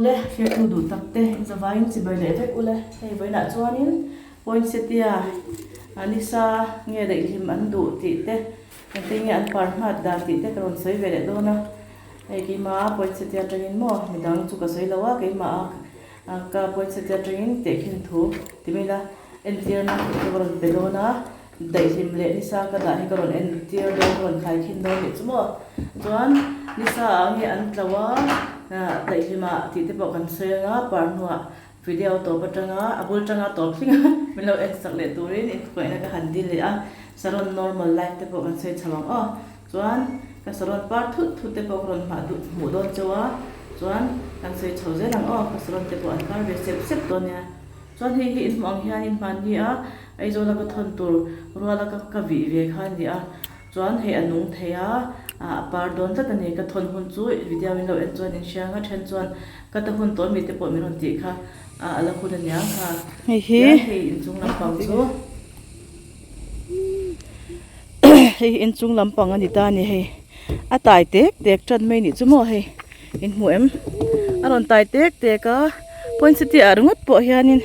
Ule, hriattu duh tak te inzavaiin chibai leh vek ule. Hei vawiinah chuanin poinsettia nisa nge daihlim an duh tih te, engtin nge an par nghat dan tih te ka rawn sawi ve leh dawn a. Hei keimah poinsettia atangin maw midang chu ka sawi lo a, keimah ka poinsettia atangin tehkhin thu ti mai ila entirna ka rawn pe dawn a. Daihlim leh nisa ka dah hi ka rawn entir dawn ka rawn khai khin dawn nih chu maw? Chuan nisa ah nge an tlo a, daihlim ah tih te pawh kan sawi anga par hnuah video tawp atanga a bul tanga tawp thleng a min lo en sak leh turin inkhawihna ka han dil leh a, saron normal life te pawh kan sawi chho ang aw. Chuan ka saron par thut thut te pawh ka rawn hmah duh hmuh dawn chauh a, chuan kan sawi chho zel ang aw, ka saron te pawh an par ve sep sep dawn nia. Chuan hei hi inhmuh ang hianin hmanni a Aizawla ka thawn tur ruala ka ka vih ve kha a ni a, chuan hei a nung thei a, a par dawn tlat a ni. Ka thawn hun chu video in lo en chuan in hria ang a, then chuan ka ta hun tawh mi te pawh min rawn tih kha a la hun a niang kha. Hei hi Tian hei inchung lampang chu. Hei hi inchung lampang a ni ta a ni hei, a tai tek tek tan mai nih chu maw hei. In hmu em? A rawn tai tek tek a, poinsettia ah ringawt pawh hianin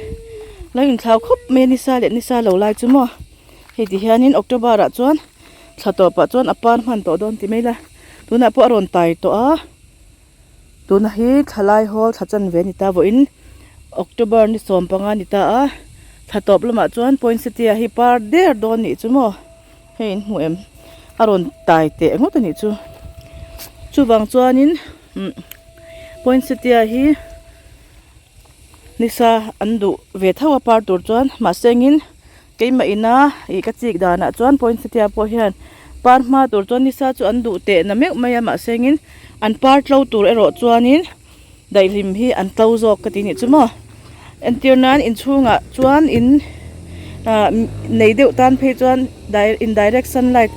lo inthlau khawp mai a nisa leh nisa lo lai chu maw. Hei ti hianin October ah chuan thla tawpah chuan a par hman tawh dawn ti mai ila, tunah pawh a rawn tai tawh a, tuna hi thla lai hawl thla chanve a ni ta vawiin October ni sawmpanga a ni ta a, thla tawp lamah chuan poinsettia hi par der dawn nih chu maw. Hei in hmu em? A rawn tai teh ngawt a nih chu. Chuvang chuanin umm poinsettia hi nisa an duh ve tho a par tur chuan mahse engin keimah ina ih ka chik danah chuan poinsettia pawh hian par hma tur chuan nisa chu an duh teh na meuh mai a mahse engin an par tlo tur erawh chuanin daihlim hi an tlo zawk ka ti nih chu maw entir nan inchhungah chuan in ah nei deuh tan phei chuan in direct sunlight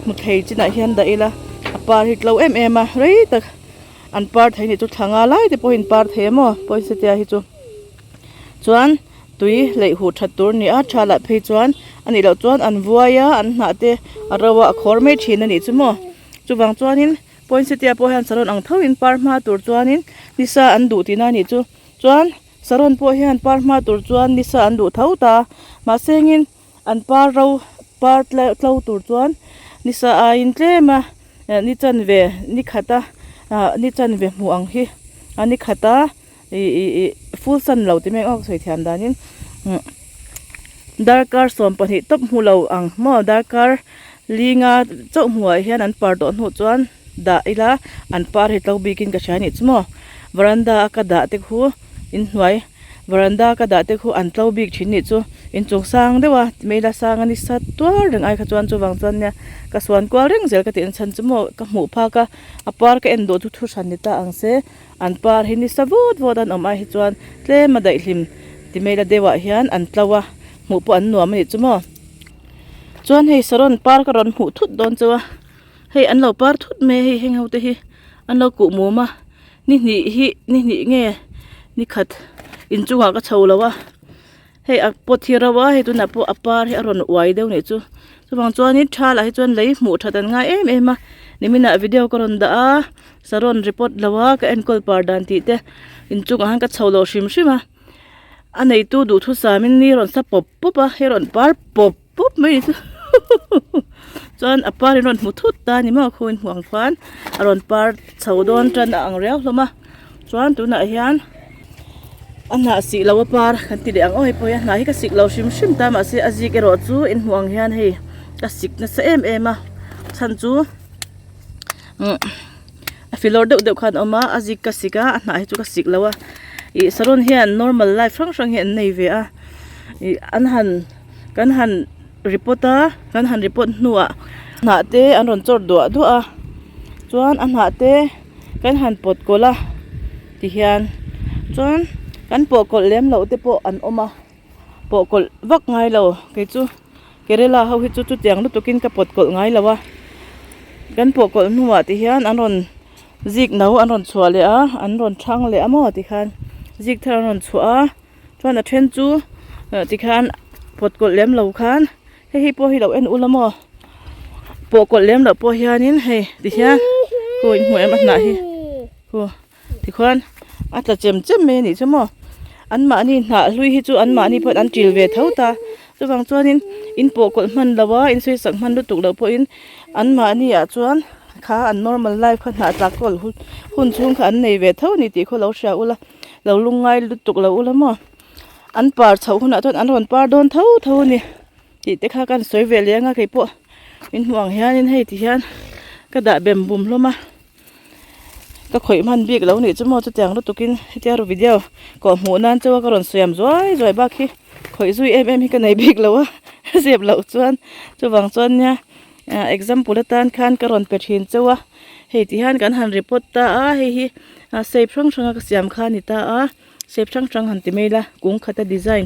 hmu thei chinah hian dah ila a par hi tlo em em a rei tak an par thei nih chu thla nga lai te pawhin par thei a maw poinsettia hi chu chuan tui hleih huh that tur a ni a tha lah phei chuan a nih loh chuan an vuai a an hnah te a ro a a khawr mai thin a nih chu maw chuvang chuanin. Poinsettia pawh hian saron ang tho in par hma tur chuanin nisa an duh tihna a nih chu. Chuan saron pawh hian par hma tur chuan nisa an duh tho ta. Mahse engin an par ro par tlo tur chuan nisa aiin tlem a ni chanve ni khata ah ni chanve hmuh ang hi a ni khata ih ih ih full sun lo ti mai ang aw ka sawi thiam danin darkar 12 tawp hmu lo ang maw darkar linga chauh hmuh ah hian an par tawh hnuh chuan dah ila an par hi tlo bikin ka hria anih chu maw varanda a ka dah te khu inhnuai varanda a ka dah te khu an tlo bik thin nih chu inchung sang deuh a ti mai ila sang a ni sa tuar reng ai kha chuan chuvang chuan nia ka suan kual reng zel ka tih ang chhan chu maw ka hmuh phak a a par ka en duh chu thu hran ni ta ang se. An par hi nisa vut vut an awm ai hi chuan tlem a daihlim ti mai la deuh ah hian an tlo a, hmuh pawh an nuam a nih chu maw. Chuan hei saron par ka rawn hmuh thut dawn chu a, hei an lo par thut mai a hei heng ho te hi an lo kuh mum a, ni hnih hi ni hnih nge ni khat inchungah ka chho lo a. Hei a pot hi ro a, hei tunah pawh a par hi a rawn uai deuh nih chu. Chuvang chuanin tha lah hi chuan lei hmuh that an ngai em em a, niminah video ka rawn dah a, saron report lo a, ka enkawl par dan tih te inchungah khan ka chho lo hrim hrim a, a neitu duhthusam in ni rawn sa pawp pawp a, hei rawn par pawp pawp mai ni chu chuan a par in rawn hmu thut ta a ni maw khuin hmuh ang khuan a rawn par chho dawn tan a ang riau hlawm a chuan tunah hian a hnah sih lo a par kan ti leh ang aw hei pawh hi a hnah hi ka sik lo hrim hrim ta mahse a zik erawh chu in hmuh ang hian hei ka sik nasa em em a chhan chu umm a filawr deuh deuh khan a awm a a zik ka sik a a hnah hi chu ka sik lo a ih saron hian normal life hrang hrang hi an nei ve a ih an han. Kan han report a, kan han report hnuah hnah te an rawn chawr duah duah a, chuan a hnah te kan han pawt kawlh a tihian chuan kan pawh kawlh lem loh te pawh an awm a, pawh kawlh vak ngai lo kei chu Kerala ho hi chu chutiang lutukin ka pawt kawlh ngai lo a, kan pawh kawlh hnuah tihian an rawn zik no an rawn chhuah leh a, an rawn thlang leh a maw tikhan zik thar an rawn chhuah a. Chuan a then chu tikhian pawt kawlh lem lo khan hei hi pawh hi lo en ula maw pawh kawlh lem loh pawh hianin hei tikhian khaw in hmuh em a hnah hi khu tikhuan A tla chem chem mai a nih chu maw anmahni hnah hlui hi chu anmahni pawhin an til ve tho ta chuvang chuanin in pawh kawlh hman lo a in sawisak hman lutuk loh pawhin anmahni ah chuan kha an normal life kha hnah tlak kawl hun chhung kha an nei ve tho a ni tih khaw lo hria ula lo lungngai lutuk lo ula maw an par chhoh hunah chuan an rawn par dawn tho tho a ni tih te kha ka han sawi ve leh anga keipawh min hmuh ang hianin hei ti hian ka dah bem bum hlawm a. Ka khawih hman bik lo nih chu maw chutiang lutukin hetia ru video kawh hmuh nan chu ka rawn siam zuai zuai bak hi khawih zui em em hi ka nei bik lo a zep loh chuan chuvang chuan nia example atan khan ka rawn pe thin chauh a hei ti hian kan han report ta a hei hi shape hrang hrang a ka siam kha a ni ta a shape hrang hrang han ti mai ila kung khata design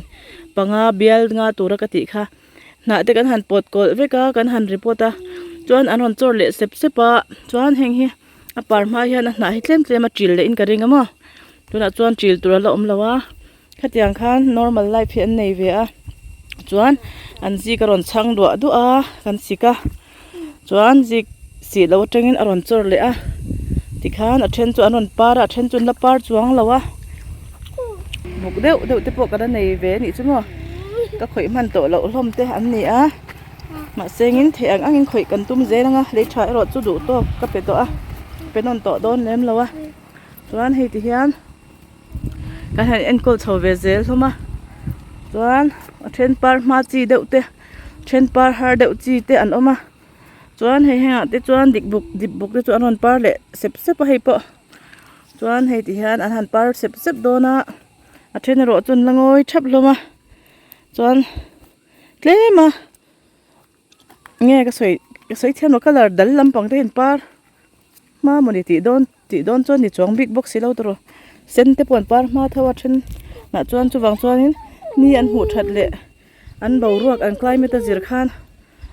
panga bial nga tura ka tih kha. Hnah te kan han pawt kawlh vek a kan han report a chuan an rawn chawr leh sep sep a chuan heng hi a par hma hian a hnah hi tlem tlem a til leh in ka ring a maw tunah chuan til tur a la awm lo a khatiang khan normal life hi an nei ve a chuan an zik a rawn chhang duah duah a kan sik a chuan zik sih loh atangin a rawn chawr leh a tikhan a then chu an rawn par a a then chu an la par chuang lo a buk deuh deuh te pawh ka la nei ve a nih chu maw ka khawih hman tawh loh hlawm te an ni a mahse engin theih ang angin khawih kan tum zel ang a lei tha erawh chu duh tawk ka pe tawh a pe nawn tawh dawn lem lo a chuan hei ti hian kan han enkawl chho ve zel hlawm a chuan a then par hma chi deuh te. Then par har deuh chi te an awm a chuan hei hengah te chuan dik buk dip buk te chu an rawn par leh sep sep a hei pawh chuan hei ti hian an han par sep sep dawn a a then erawh chu an la ngawi thap hlawm a chuan tlem a nge ka sawi ka sawi thiam lo colour dal lampang te hi an par hma mawni tih dawn tih dawn chuan ni chuang bik bawk si lo tawrh sen te pawh an par hma tho a then ah chuan chuvang chuanin ni an hmuh that leh. An boruak an climate a zir khan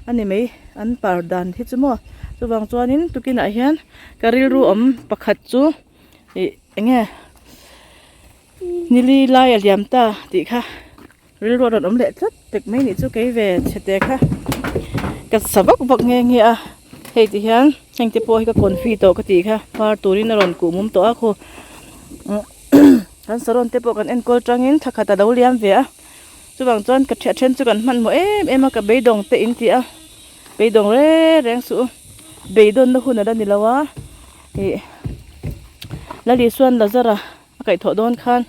a ni mai an par dan hi chu maw chuvang chuanin tukinah hian ka rilru awm pakhat chu ih eng nge nili lai a liam ta tih kha rilru a rawn awm leh tlat pek mai nih chu kei ve chhe te kha ka sa vak vak nghe nghe a hei ti hian heng te pawh hi ka confi tawh ka tih kha par turin a rawn kuh mum tawh a khu kan saron te pawh kan enkawl tangin thla khat a lo liam ve a. Chuvang chuan ka a then chu kan hmanhmawh em em a ka beidawng te in ti a beidawng reng reng suh u beidawnna hun a la ni lo a ih Lali chuan Lazara a kaihthawh dawn khan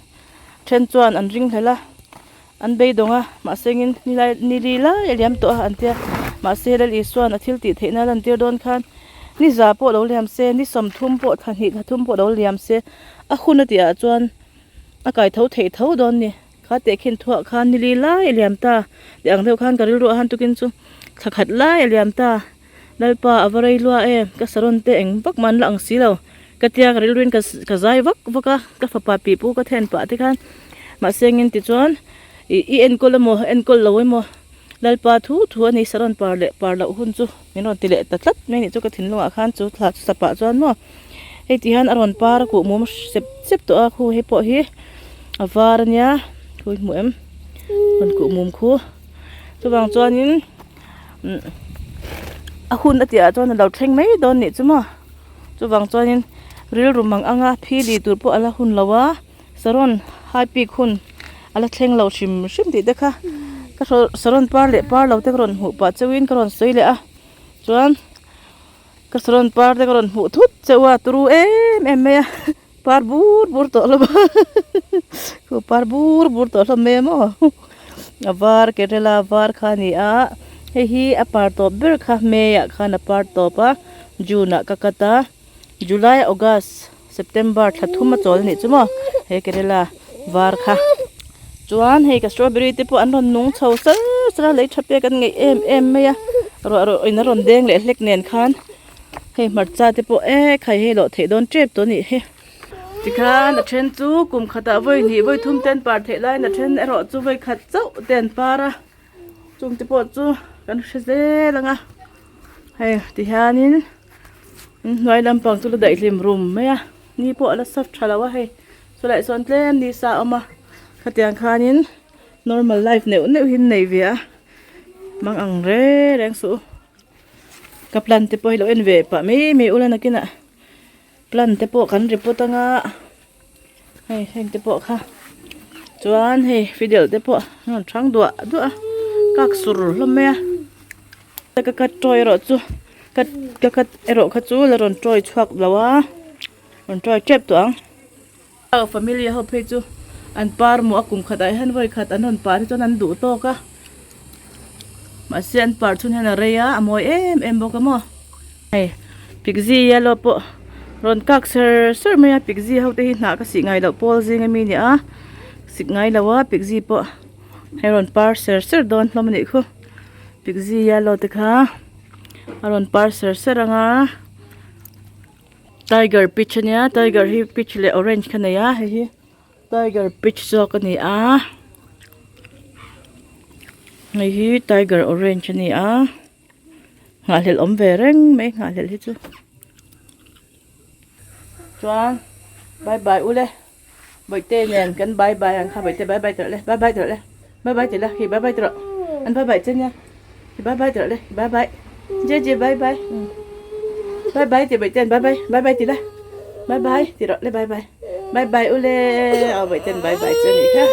then chuan an ring hlel a an beidawng a mahse engin nilai nili lai a liam tawh a an tia mahse Lali chuan a thil tih theihna a lantir dawn khan ni za pawh lo liam se ni sawmthum pawh thla hnih thla thum pawh lo liam se a hun a tih ah chuan a kaitho theih tho dawn ni. Kha tehkhin thuah khan nili lai a liam ta tih ang deuh khan ka rilru a han tukin chu thla khat lai a liam ta Lalpa a va rei lua em ka saron te eng vak mah an la ang si lo ka tia ka rilruin ka ka zai vak vak a ka fapa pi pu ka then pah te khan mahse engin tichuan ih i enkawl emaw enkawl lo emaw Lalpa thu thu a ni saron par leh par loh hun chu min rawn ti leh ta tlat mai a nih chu ka thinlungah khan chu thla chu sapah chuan maw hei ti hian a rawn par a kuh mum sep sep tawh a khu hei pawh hi a var a nia khu i hmu em rawn kuh mum khu chuvang chuanin a hun a tih ah chuan a lo thleng mai dawn nih chu maw chuvang chuanin rilru mang anga phili tur pawh a la hun lo a. Saron high peak hun a la thleng lo hrim hrim tih te kha ka saron par leh par lo te ka rawn hmuh pah chauhin ka rawn sawi leh a chuan ka saron par te ka rawn hmuh thut chauh a turu em em mai a par bur bur tawh hlawm a khu par bur bur tawh hlawm mai a maw a var kerela var kha a ni a hei hi a par tawp ber kha may ah khan a par tawp a june ah ka cut a july august. September thla thum a chawl a nih chu maw he Kerala var kha chuan hei ka strawberry te pawh an rawn nung chho sar sar a lei tha pek an ngeih em em mai a ruah rawh in a rawn deng leh hlek nen khan hei hmarcha te pawh e khai hei lawh theih dawn tep tawh a nih hi tikhan a then chu kum khatah vawi hnih vawi thum te an par theih laiin a then erawh chu vawi khat chauh te an par a chung te pawh chu kan hre zel ang a hei tihianin. Hnuai lampang chu la daihlim rum mai a ni pawh a la sap tha lo a hei chulaiah sawn tlem ni sa a awm a khatiang khanin normal life neuh neuh hi an nei ve a mang ang reng reng suh u ka plant te pawh hi lo en ve pah mai mai ula nakinah plant te pawh kan report anga. Hei heng te pawh kha chuan hei fidel te pawh an rawn chang duah duah a kak sur hlawm mai a ka cut tawi erawh chu cut ka cut erawh kha chu la rawn tawi chhuak lo a rawn tawi tep tawh ang. Familia ho phei chu an par maw a kum khat ah hian vawi khat an rawn par hi chuan an duh tawk a mahse an par chhun hian a rei a a mawi em em bawk a maw. Hei pikzi yellow pawh rawn kak ser ser mai a pikzi ho te hi hnah ka sih ngai loh pawl zing ami a ni a sik ngai lo a pikzi pawh hei rawn par ser ser dawn hlawm a nih khu pikzi yellow te kha a rawn par ser ser ang a tiger peach a nia tiger hi peach leh orange kha nei a hei hi tiger peach zawk a ni a hei hi tiger orange a ni a. Nghahhlelh awm ve reng mai nghahhlelh hi chu chuan bye bye ule bawihte nen kan bye bye ang kha bawihte bye bye tawh le bye bye tawh le bye bye tih la khi bye bye tawh an bye bye che nia khi bye bye tawh le bye bye je je bye bye bye bye tih bawihte an bye bye bye bye tih la bye bye tih rawh le bye bye bye bye ule aw bawihte an bye bye che nih kha.